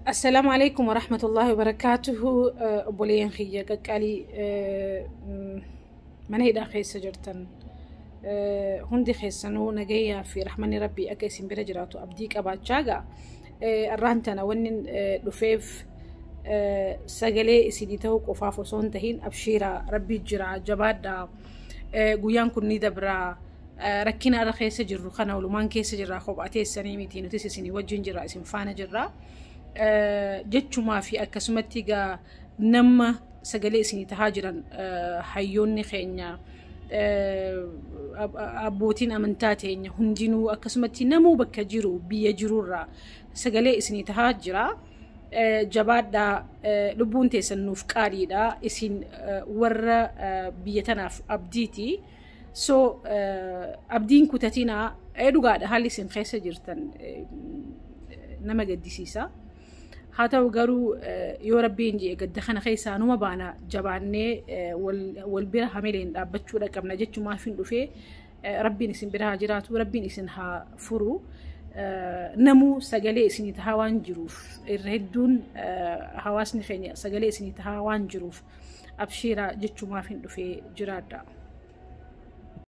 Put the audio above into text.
Assalaamu alaikum warahmatullahi wabarakaatuhu. Obboleeyyan kiyya qaqqaalii mana hidhaa keessa jirtan hundi keessanuu nagayyaa fi rahmanni rabbii akka isin bira jiraatu abdii qabaachaa ga'a. Arraan tana wanni dhufeef sagalee isinii ta'uu qofaaf osoo hin tahin, abshiiraa, rabbii jira, jabaadhaa, guyyaan kun ni dabraa, rakkina irra keessa jirru kana walumaan keessa jirra, kophaa teessanii miti, nutis isinii wajjin jirra, isin faana jirra. Jechumaa fi akkasumatti egaa nama sagalee isinii tahaa jiran, hayyoonni keenya, abbootiin amantaa teenya hundinuu, akkasumatti namuu bakka jiru biyya jirurraa sagalee isinii tahaa jira. Jabaadhaa, lubbuun teessan nuuf qaaliidha, isin warra biyya tanaaf abdiiti. So abdiin kutatinaa. Dhugaadha, haalli isin keessa jirtan nama gaddisiisa. Haa ta'u garuu yoo rabbiin jedhe gadda kana keessaa numa baana, jabaannee wal bira hamileen dhaabbachuudha qabna jechumaaf hin dhufee. Rabbiin isin bira haa jiraatu, rabbiin isin haa furu. Namuu sagalee isinii tahaa waan jiruuf, irra hedduun hawaasni keenya sagalee isinii tahaa waan jiruuf, abshiiraa jechumaaf hin dhufee, jiraadha.